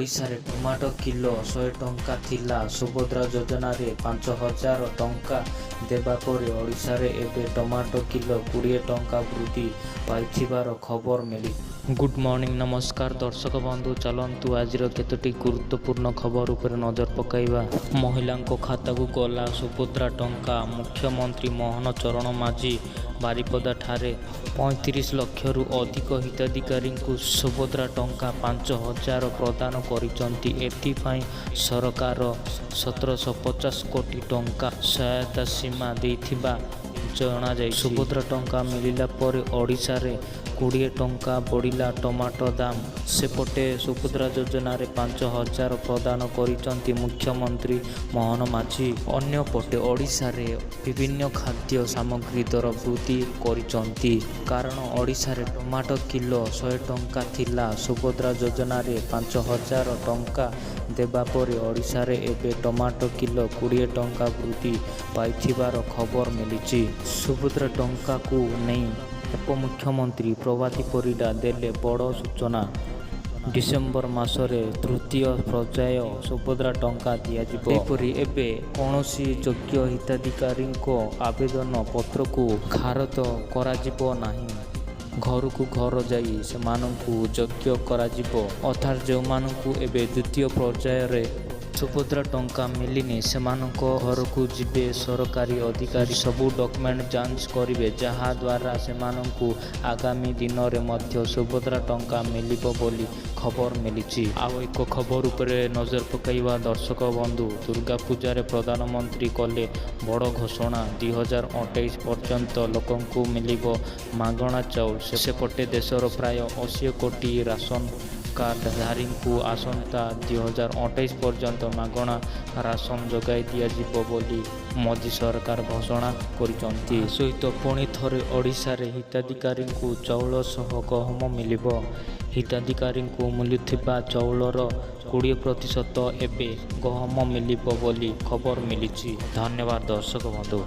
ଓଡ଼ିଶାରେ tomato kilo 100 ଟଙ୍କା ଥିଲା। ସୁଭଦ୍ରା ଯୋଜନାରେ 5000 ଟଙ୍କା ଦେବା ପରେ ଓଡ଼ିଶାରେ ଏବେ ଟମାଟୋ କିଲୋ 20 ଟଙ୍କା ବୃଦ୍ଧି ପାଇଥିବାର ଖବର ମିଳିଛି। ଗୁଡ୍ ମର୍ଣ୍ଣିଂ, ନମସ୍କାର ଦର୍ଶକ ବନ୍ଧୁ। ଚାଲନ୍ତୁ, ଆଜିର କେତୋଟି ଗୁରୁତ୍ୱପୂର୍ଣ୍ଣ ଖବର ଉପରେ ନଜର ପକାଇବା। ମହିଳାଙ୍କ ଖାତାକୁ ଗଲା ସୁଭଦ୍ରା ଟଙ୍କା। ମୁଖ୍ୟମନ୍ତ୍ରୀ ମୋହନ ଚରଣ ମାଝୀ ବାରିପଦାଠାରେ 35 ଲକ୍ଷରୁ ଅଧିକ ହିତାଧିକାରୀଙ୍କୁ ସୁଭଦ୍ରା ଟଙ୍କା 5000 ପ୍ରଦାନ କରିଛନ୍ତି। ଏଥିପାଇଁ ସରକାର 1750 କୋଟି ଟଙ୍କା ସହାୟତା ସୀମା ଦେଇଥିବା ଜଣାଯାଇଛି। ସୁଭଦ୍ରା ଟଙ୍କା ମିଳିଲା ପରେ ଓଡ଼ିଶାରେ 20 ଟଙ୍କା ବଢ଼ିଲା ଟମାଟୋ ଦାମ। ସେପଟେ ସୁଭଦ୍ରା ଯୋଜନାରେ 5000 ପ୍ରଦାନ କରିଛନ୍ତି ମୁଖ୍ୟମନ୍ତ୍ରୀ ମୋହନ ମାଝୀ। ଅନ୍ୟପଟେ ଓଡ଼ିଶାରେ ବିଭିନ୍ନ ଖାଦ୍ୟ ସାମଗ୍ରୀ ଦର ବୃଦ୍ଧି କରିଛନ୍ତି। କାରଣ ଓଡ଼ିଶାରେ ଟମାଟୋ କିଲୋ 100 ଟଙ୍କା ଥିଲା। ସୁଭଦ୍ରା ଯୋଜନାରେ 5000 ଟଙ୍କା ଦେବା ପରେ ଓଡ଼ିଶାରେ ଏବେ ଟମାଟୋ କିଲୋ 20 ଟଙ୍କା ବୃଦ୍ଧି ପାଇଥିବାର ଖବର ମିଳିଛି। ସୁଭଦ୍ରା ଟଙ୍କାକୁ ନେଇ ଉପମୁଖ୍ୟମନ୍ତ୍ରୀ ପ୍ରଭାତୀ ପରିଡ଼ା ଦେଲେ ବଡ଼ ସୂଚନା। ଡିସେମ୍ବର ମାସରେ ତୃତୀୟ ପର୍ଯ୍ୟାୟ ସୁଭଦ୍ରା ଟଙ୍କା ଦିଆଯିବ। ସେହିପରି ଏବେ କୌଣସି ଯୋଗ୍ୟ ହିତାଧିକାରୀଙ୍କ ଆବେଦନ ପତ୍ରକୁ ଖାରଜ କରାଯିବ ନାହିଁ। ଘରକୁ ଘର ଯାଇ ସେମାନଙ୍କୁ ଯୋଗ୍ୟ କରାଯିବ। ଅର୍ଥାତ୍ ଯେଉଁମାନଙ୍କୁ ଏବେ ଦ୍ୱିତୀୟ ପର୍ଯ୍ୟାୟରେ ସୁଭଦ୍ରା ଟଙ୍କା ମିଳିନି, ସେମାନଙ୍କ ଘରକୁ ଯିବେ ସରକାରୀ ଅଧିକାରୀ, ସବୁ ଡକ୍ୟୁମେଣ୍ଟ ଯାଞ୍ଚ କରିବେ, ଯାହା ଦ୍ୱାରା ସେମାନଙ୍କୁ ଆଗାମୀ ଦିନରେ ମଧ୍ୟ ସୁଭଦ୍ରା ଟଙ୍କା ମିଳିବ ବୋଲି ଖବର ମିଳିଛି। ଆଉ ଏକ ଖବର ଉପରେ ନଜର ପକାଇବା ଦର୍ଶକ ବନ୍ଧୁ। ଦୁର୍ଗା ପୂଜାରେ ପ୍ରଧାନମନ୍ତ୍ରୀ କଲେ ବଡ଼ ଘୋଷଣା। 2028 ପର୍ଯ୍ୟନ୍ତ ଲୋକଙ୍କୁ ମିଳିବ ମାଗଣା ଚାଉଳ। ସେପଟେ ଦେଶର ପ୍ରାୟ 80 କୋଟି ରାସନ କାର୍ଡଧାରୀଙ୍କୁ ଆସନ୍ତା 2028 ପର୍ଯ୍ୟନ୍ତ ମାଗଣା ରାସନ ଯୋଗାଇ ଦିଆଯିବ ବୋଲି ମୋଦି ସରକାର ଘୋଷଣା କରିଛନ୍ତି। ସହିତ ପୁଣି ଥରେ ଓଡ଼ିଶାରେ ହିତାଧିକାରୀଙ୍କୁ ଚାଉଳ ସହ ଗହମ ମିଳିବ। ହିତାଧିକାରୀଙ୍କୁ ମିଳୁଥିବା ଚାଉଳର 20% ଏବେ ଗହମ ମିଳିବ ବୋଲି ଖବର ମିଳିଛି। ଧନ୍ୟବାଦ ଦର୍ଶକ ବନ୍ଧୁ।